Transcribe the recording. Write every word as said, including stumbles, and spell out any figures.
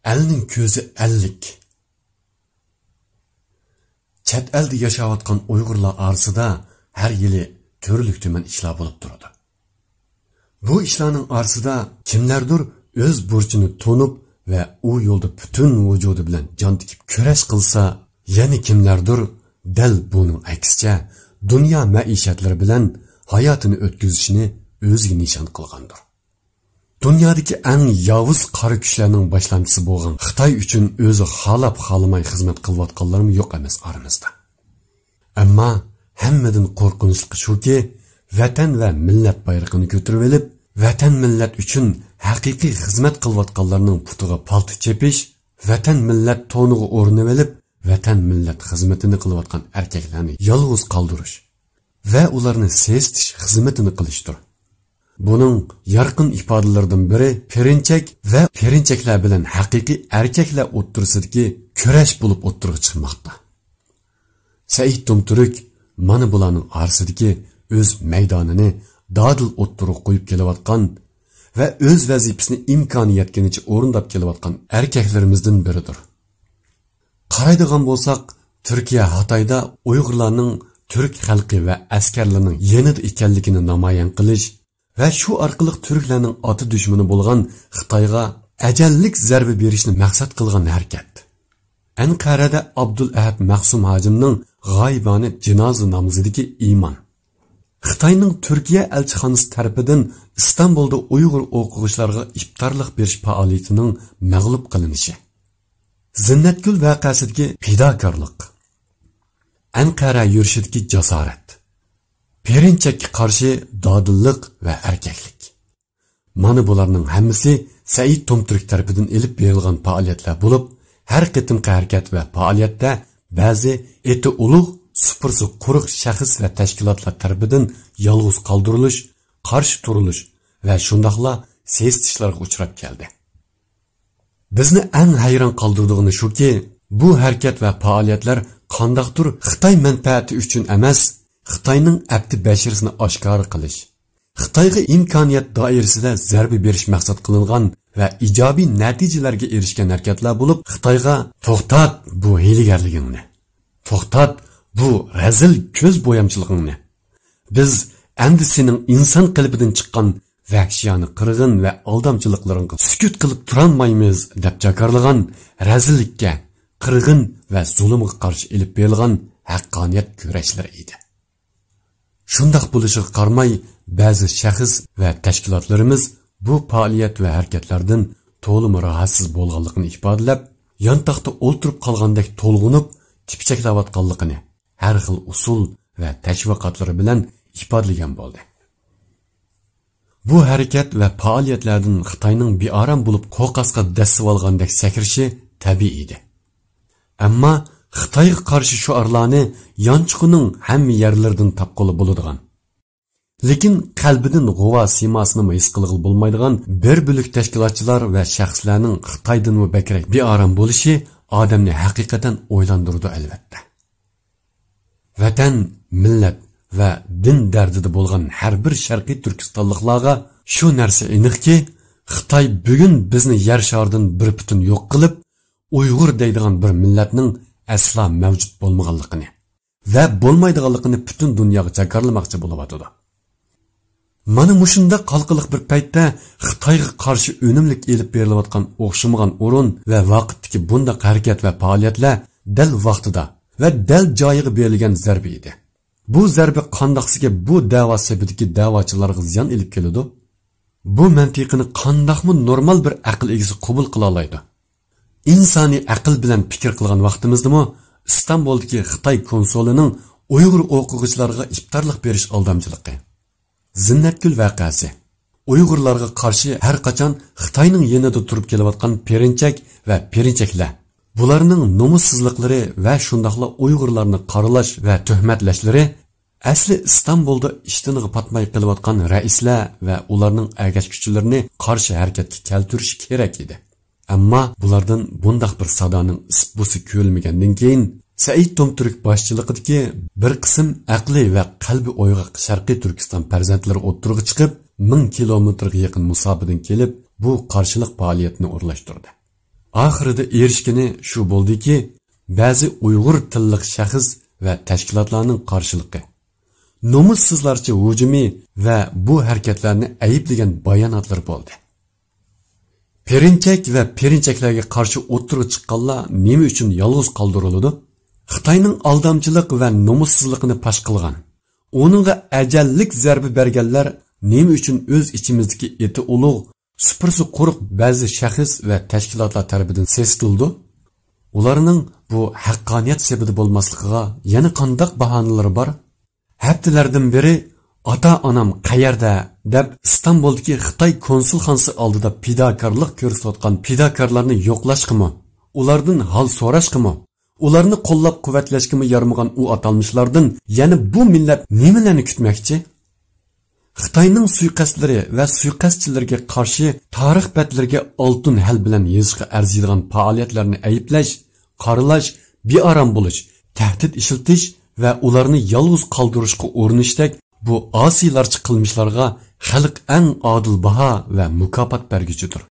ئەلنىڭ كۆزى ئەللىك. چەت ئەلدە ياشاۋاتقان ئۇيغۇرلار ئارىسىدا ھەر يىلى تۈرلۈك تۈمەن ئىشلار بولۇپ تۇرىدۇ. بۇ ئىشلارنىڭ ئارىسىدا كىملەردۇر ئۆز بۇرچىنى تونۇپ ۋە ئۇ يولدا پۈتۈن ۋۇجۇدى بىلەن جان تىكىپ كۈرەش قىلسا، يەنە كىملەردۇر دەل بۇنىڭ ئەكسىچە دۇنيا مەئىشەتلىرى بىلەن ھاياتىنى ئۆتكۈزۈشىنى ئۆزىگە نىشان قىلغاندۇر. دۇنيادىكى ئەڭ ياۋۇز قارا كۈچلەرنىڭ باشلامچىسى بولغان خىتاي ئۈچۈن ئۆزى خالاپ خالىماي خىزمەت قىلىۋاتقانلارمۇ يوق ئەمەس ئارىمىزدا. ئەمما ھەممىدىن قورقۇنچلۇقى شۇكى، ۋەتەن ۋە مىللەت بايرىقىنى كۆتۈرۈۋېلىپ، ۋەتەن مىللەت ئۈچۈن ھەقىقىي خىزمەت قىلىۋاتقانلارنىڭ پۇتىغا پالتا چېپىش، ۋەتەن مىللەت تونىغا ئورىنىۋېلىپ، ۋەتەن مىللەت خىزمىتىنى قىلىۋاتقان ئەركەكلەرنى يالغۇز قالدۇرۇش ۋە ئۇلارنى سېسىتىش خىزمىتىنى قىلىشتۇر. بۇنىڭ يارقىن ئىپادىلىرىدىن بىرى پېرىنچەك ۋە پېرىنچەكلەر بىلەن ھەقىقىي ئەركەكلەر ئوتتۇرىسىدىكى كۈرەش بولۇپ ئوتتۇرىغا چىقماقتا. سەئىد تۇمتۈرك مانا بۇلارنىڭ ئارىسىدىكى ئۆز مەيدانىنى دادىل ئوتتۇرىغا قويۇپ كېلىۋاتقان ۋە ئۆز ۋەزىپىسىنى ئىمكانى يەتكىنىچە ئورۇنداپ كېلىۋاتقان ئەركەكلىرىمىزدىن بىرىدۇر. قارايدىغان بولساق، تۈركىيە خىتايدا ئۇيغۇرلارنىڭ تۈرك خەلقى ۋە ئەسكەرلىرىنىڭ يېنىدا ئىكەنلىكىنى نامايان قىلىش ۋە شۇ ئارقىلىق تۈركلەرنىڭ ئاتا دۈشمىنى بولغان خىتايغا ئەجەللىك زەربە بېرىشنى مەقسەت قىلغان ھەرىكەت. ئەنقەرەدە ئابدۇلئەھەد مەخسۇم ھاجىمنىڭ غايىبانە جىنازا نامىزىدىكى ئىمان. خىتاينىڭ تۈركىيە ئەلچىخانىسى تەرىپىدىن ئىستانبۇلدا ئۇيغۇر ئوقۇغۇچىلارغا ئىپتارلىق بېرىش پائالىيىتىنىڭ مەغلۇپ قىلىنىشى. زىننەتگۈل ۋەقەسىدىكى پىداكارلىق. ئەنقەرە يۈرۈشىدىكى جاسارەت. پېرىنچەككە قارشى دادىللىق ۋە ئەركەكلىك. مانا بۇلارنىڭ ھەممىسى سەئىد تومتۈرك تەرىپىدىن ئېلىپ بېرىلغان پائالىيەتلەر بولۇپ، ھەر قېتىمقى ھەرىكەت ۋە پائالىيەتتە بەزى ئېتى ئۇلۇغ، سۇپرىسى قۇرۇق شەخس ۋە تەشكىلاتلار تەرىپىدىن يالغۇز قالدۇرۇلۇش، قارشى تۇرۇلۇش ۋە شۇنداقلا سېسىتىشلارغا ئۇچراپ كەلدى. بىزنى ئەڭ ھەيران قالدۇرىدىغىنى شۇكى، بۇ ھەرىكەت ۋە پائالىيەتلەر قانداقتۇر خىتاي مەنپەئەتى ئۈچۈن ئەمەس، خىتاينىڭ ئەپتى بەشىرىسىنى ئاشكارا قىلىش، خىتايغا ئىمكانىيەت دائىرىسىدە زەربە بېرىش مەقسەت قىلىنغان ۋە ئىجابىي نەتىجىلەرگە ئېرىشكەن ھەرىكەتلەر بولۇپ، خىتايغا «توختات بۇ ھىيلىگەرلىكىڭنى! توختات بۇ رەزىل كۆز بويامچىلىقىڭنى! بىز ئەمدى سېنىڭ ئىنسان قېلىپىدىن چىققان ۋەھشىيانە قىرغىن ۋە ئالدامچىلىقلىرىڭغا سۈكۈت قىلىپ تۇرالمايمىز» دەپ جاكارلىغان رەزىللىككە، قىرغىن ۋە زۇلۇمغا قارشى ئېلىپ بېرىلغان ھەققانىيەت كۈرەشلىرى ئىدى. شۇنداق بولۇشىغا قارىماي، بەزى شەخس ۋە تەشكىلاتلىرىمىز بۇ پائالىيەت ۋە ھەرىكەتلەردىن تولىمۇ راھەتسىز بولغانلىقىنى ئىپادىلەپ، يانتاقتا ئولتۇرۇپ قالغاندەك تولغىنىپ، تىپچەكلەۋاتقانلىقىنى ھەر خىل ئۇسۇل ۋە تەشۋىقاتلىرى بىلەن ئىپادىلىگەن بولدى. بۇ ھەرىكەت ۋە پائالىيەتلەردىن خىتاينىڭ بىئارام بولۇپ قوقاسقا دەسسىۋالغاندەك سەكرىشى تەبىئىي ئىدى. ئەمما خىتايغا قارشى شوئارلارنى يانچۇقىنىڭ ھەممە يەرلىرىدىن تاپقىلى بولىدىغان، لېكىن قەلبىدىن غۇۋا سىيماسىنىمۇ ھېس قىلغىلى بولمايدىغان بىر بۆلەك تەشكىلاتچىلار ۋە شەخسلەرنىڭ خىتايدىنمۇ بەكرەك بىئارام بولۇشى ئادەمنى ھەقىقەتەن ئويلاندۇرىدۇ، ئەلۋەتتە. ۋەتەن، مىللەت ۋە دىن دەردىدە بولغان ھەر بىر شەرقىي تۈركىستانلىقلارغا شۇ نەرسە ئېنىقكى، خىتاي بۈگۈن بىزنى يەر شارىدىن بىر پۈتۈن يوق قىلىپ، ئۇيغۇر دەيدىغان بىر مىللەتنىڭ ئەسلا مەۋجۇت بولمىغانلىقىنى ۋە بولمايدىغانلىقىنى پۈتۈن دۇنياغا جاكارلىماقچى بولۇۋاتىدۇ. مانا مۇشۇنداق ھالقىلىق بىر پەيتتە خىتايغا قارشى ئۈنۈملۈك ئېلىپ بېرىلىۋاتقان ئوخشىمىغان ئورۇن ۋە ۋاقىتتىكى بۇنداق ھەرىكەت ۋە پائالىيەتلەر دەل ۋاقتىدا ۋە دەل جايىغا بېرىلگەن زەربە ئىدى. بۇ زەربە قانداقسىكى بۇ دەۋا سېپىدىكى دەۋاچىلارغا زىيان ئېلىپ كېلىدۇ؟ بۇ مەنتىقىنى قانداقمۇ نورمال بىر ئەقىل ئىگىسى قوبۇل قىلالايدۇ؟ ئىنسانىي ئەقىل بىلەن پىكىر قىلغان ۋاقتىمىزدىمۇ ئىستانبۇلدىكى خىتاي كونسۇلىنىڭ ئۇيغۇر ئوقۇغۇچىلارغا ئىپتارلىق بېرىش ئالدامچىلىقى، زىننەتگۈل ۋەقەسى، ئۇيغۇرلارغا قارشى ھەر قاچان خىتاينىڭ يېنىدا تۇرۇپ كېلىۋاتقان پېرىنچەك ۋە پېرىنچەكلەر، بۇلارنىڭ نومۇسسىزلىقلىرى ۋە شۇنداقلا ئۇيغۇرلارنى قارىلاش ۋە تۆھمەتلەشلىرى ئەسلى ئىستانبۇلدا ئىشتىنىغا پاتماي قېلىۋاتقان رەئىسلەر ۋە ئۇلارنىڭ ئەگەشكۈچىلىرىنى قارشى ھەرىكەتكە كەلتۈرۈشى كېرەك ئىدى. ئەمما بۇلاردىن بۇنداق بىر سادانىڭ ئىس-بۇسى كۆرۈلمىگەندىن كېيىن، سەئىد تومتۈرك باشچىلىقىدىكى بىر قىسىم ئەقلىي ۋە قەلبى ئويغاق شەرقىي تۈركىستان پەرزەنتلىرى ئوتتۇرىغا چىقىپ، مىڭ كىلومېتىرغا يېقىن مۇساپىدىن كېلىپ، بۇ قارشىلىق پائالىيەتنى ئورۇنلاشتۇردى. ئاخىرىدا ئېرىشكىنى شۇ بولدىكى، بەزى ئۇيغۇر تىللىق شەخس ۋە تەشكىلاتلارنىڭ قارشىلىقى، نومۇسسىزلارچە ھۇجۇمى ۋە بۇ ھەرىكەتلەرنى ئەيىبلىگەن باياناتلىرى بولدى. پېرىنچەك ۋە پېرىنچەكلەرگە قارشى ئوتتۇرىغا چىققانلار نېمە ئۈچۈن يالغۇز قالدۇرۇلىدۇ؟ خىتاينىڭ ئالدامچىلىق ۋە نومۇسسىزلىقىنى پاش قىلغان، ئۇنىڭغا ئەجەللىك زەربە بەرگەنلەر نېمە ئۈچۈن ئۆز ئىچىمىزدىكى ئېتى ئۇلۇغ، سۇپرىسى قۇرۇق بەزى شەخس ۋە تەشكىلاتلار تەرىپىدىن سېسىتىلىدۇ؟ ئۇلارنىڭ بۇ ھەققانىيەت سېپىدە بولماسلىقىغا يەنە قانداق باھانىلىرى بار؟ ھەپتىلەردىن بېرى «ئاتا-ئانام قەيەردە؟» دەپ ئىستانبۇلدىكى خىتاي كونسۇلخانىسى ئالدىدا پىداكارلىق كۆرسىتىۋاتقان پىداكارلارنى يوقلاشقىمۇ، ئۇلاردىن ھال سوراشقىمۇ، ئۇلارنى قوللاپ-قۇۋۋەتلەشكىمۇ يارىمىغان ئۇ ئاتالمىشلاردىن يەنە بۇ مىللەت نېمىلەرنى كۈتمەكچى؟ خىتاينىڭ سۇيىقەستلىرى ۋە سۇيىقەستچىلىرىگە قارشى تارىخ بەتلىرىگە ئالتۇن ھەل بىلەن يېزىشقا ئەرزىيدىغان پائالىيەتلەرنى ئەيىبلەش، قارىلاش، بىئارام بولۇش، تەھدىت ئىشلىتىش ۋە ئۇلارنى يالغۇز قالدۇرۇشقا ئۇرۇنۇشتەك بۇ ئاسىيلارچە قىلمىشلارغا خەلق ئەڭ ئادىل باھا ۋە مۇكاپات بەرگۈچىدۇر.